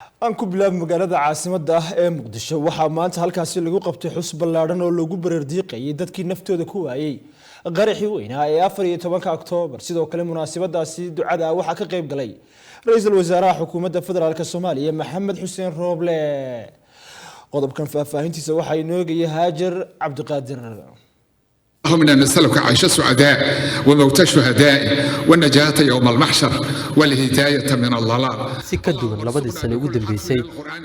Aan ku bilaabo magaalada caasimadda ah ee Muqdisho. Waxaa maanta halkaasi lagu qabtay xus ballaadhan oo lagu baroordiiqayay dadkii naftooda ku waayey qaraxii weynaa ee 14-ka Oktoobar. Sidoo kale munaasabadaasi ducada waxaa ka qayb galay ra-iisul wasaaraha xukuumadda federaalka Soomaaliya, Maxamed Xuseen Rooble. Qodobkan faahfaahintiisa waxaa inoo eegaya Haajar Cabdiqaadir. اللهم انا نسالك عيش السعداء وموت الشهداء والنجاة يوم المحشر والهداية من الضلال. Si ka duwan 2dii sano ugu dambeysay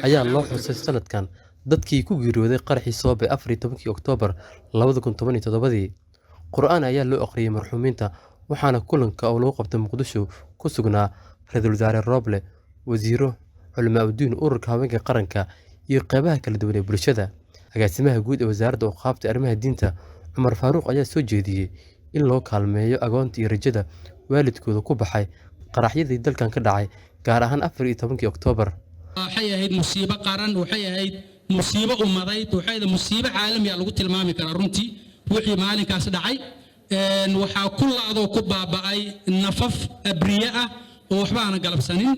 ayaa loo xusay sanadkan dadkii ku geeriyooday qaraxii Soobe 14-kii Oktoobar 2017-dii. Qur'aan ayaa loo akhriyay marxuumiinta, waxaana kulanka oo lagu qabtay Muqdisho ku sugnaa ra-iisul wasaare Rooble, wasiiro, culamaa udiin, ururka haweenka qaranka iyo qeybaha kala duwan ee bulshada. Agaasimaha guud ee Wasaaradda Awqaafta Arrimaha Diinta, Cumar Faaruuq, ayaa soo jeediyey in loo kaalmeeyo agoonta iyo rajada waalidkooda ku baxay qaraxyadii dalkan ka dhacay, gaar ahaan 14-kii Oktoobar. Waxay ahayd musiibo qaran, waxay ahayd musiibo ummadeed, waxay ahayd musiibo caalami ah lagu tilmaami karaa runtii. Wixii maalinkaas dhacay waxaa ku la'doo ku baaba'ay nafaf abriye ah oo waxba aanan galabsanin.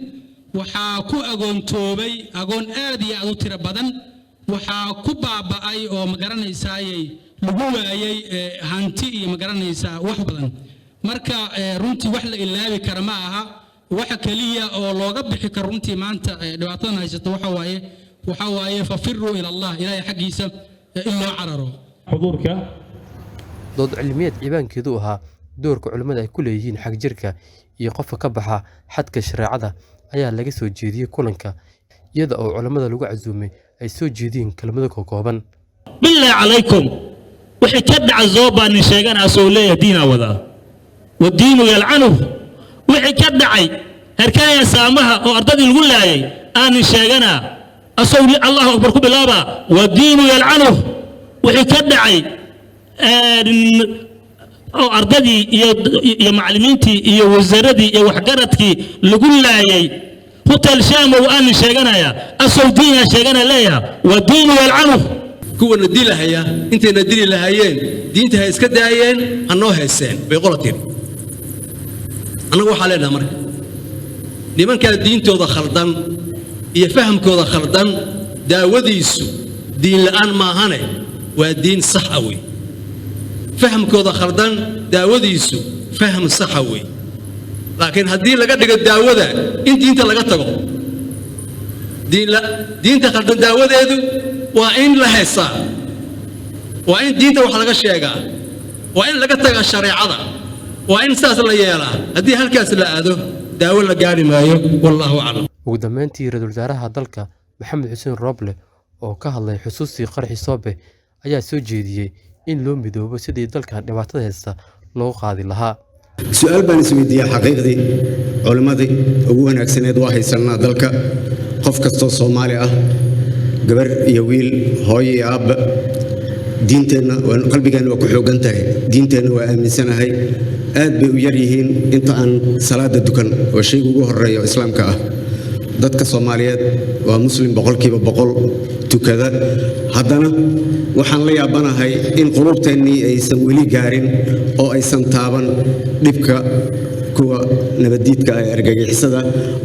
Waxaa ku agoontoobay agoon aad iyo aad u tiro badan. Waxaa ku baaba'ay oo magaranaysaayey lagu waayey hanti iyo magaranaysaa wax badan. Marka runtii wax la ilaabi kara ma aha. Waxa keliya oo looga bixi karo runtii maanta dhibaatadan haysato waxa waaye ففروا إلى الله, Ilaahay xaggiisa in loo cararo. Xuduurka. Dood cilmiyeed ciwaankeedu ahaa doorka culimmada ay ku leeyihiin xagjirka iyo qofka ka baxa xadka shareecada ayaa laga soo jeediyey kulanka, iyada oo culammada lagu casuumay ay soo jeediyeen kelmado kooban. بالله عليكم, wixii ka dhaca Zoobaa nin sheeganaasoo leeyahay diinaa wadaa, والدين يلعنه. Wixii ka dhacay Herkaaya Saamaha oo ardadii lagu laayay aanin sheeganaa, asagoo الله أكبر ku bilaaba, والدين يلعنه. Wixii ka dhacay oo ardadii iyo macallimiintii iyo wasaaradii iyo waxgaradkii lagu laayay Hotel Shamow aanin sheeganaya, asagoo diinaa sheegana leeyaha, والدين يلعنه. Kuwana dilahaya intayna dili lahaayeen diinta ha iska daayeen, ha noo heeseen bay qola tiri. Annagu waxaa leenaha marka nimankaa diintooda khaldan iyo fahamkooda khaldan daawadiisu diin la'aan maahane, waa diin sax ah wey. Fahamkooda khaldan daawadiisu faham saxa wey, laakiin haddii laga dhigo daawada in diinta laga tago, diinta khaldan daawadeedu waa in la heesaa, waa in diinta wax laga sheegaa, waa in laga tagaa shareecada, waa in saas la yeelaa. Haddii halkaas la aado, daawo la gaari maayo. والله أعلم. Ugu dambeyntii, ra-iisul wasaaraha dalka, Maxamed Xuseen Rooble, oo ka hadlay xusuustii qaraxii Soobe ayaa soo jeediyey in loo midoobo sidii dalkan dhibaatada haysta loogu qaadi lahaa. Su-aal baan isweydiiyey. Xaqiiqdii culimmadii ugu wanaagsaneed waa haysanaa dalka. Qof kastoo Soomaali ah, gabar iyo wiil, hooyo iyo aabba, diinteenna qalbigeenna waa ku xoogan tahay, diinteenna waa aaminsanahay. Aad bay u yar yihiin inta aan salaada dukan oo shayga ugu horreeya oo islaamka ah. Dadka Soomaaliyeed waa Muslim 100% tukada. Haddana waxaan la yaabanahay in quluubteennii aysan weli gaarin oo aysan taaban dhibka kuwa nabaddiidka ee argagixisada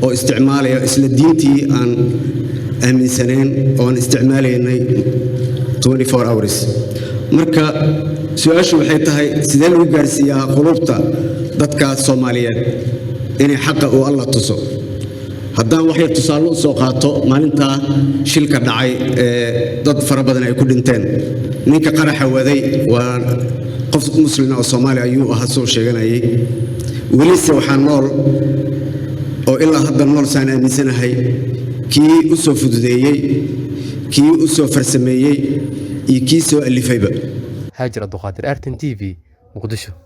oo isticmaalaya isla diintii aan aaminsanayn oo aan isticmaalaynay 24 hours. Marka su-aashu waxay tahay, sidee lagu gaarsiiyaa quluubta dadkaas Soomaaliyeed inay xaqa uu Alla tuso? Haddaan wax yar tusaale u soo qaato, maalintaa shilka dhacay ee dad fara badan ay ku dhinteen, ninka qaraxa waday waa qof Muslina oo Soomaali ayuu ahaa soo sheeganayay. Welise waxaa nool oo ilaa hadda nool, saan aaminsanahay, kii u soo fududeeyey, kii u soo farsameeyey iyo kii soo alifayba. Haajir Abduqaadir, Artan TV, Muqdisho.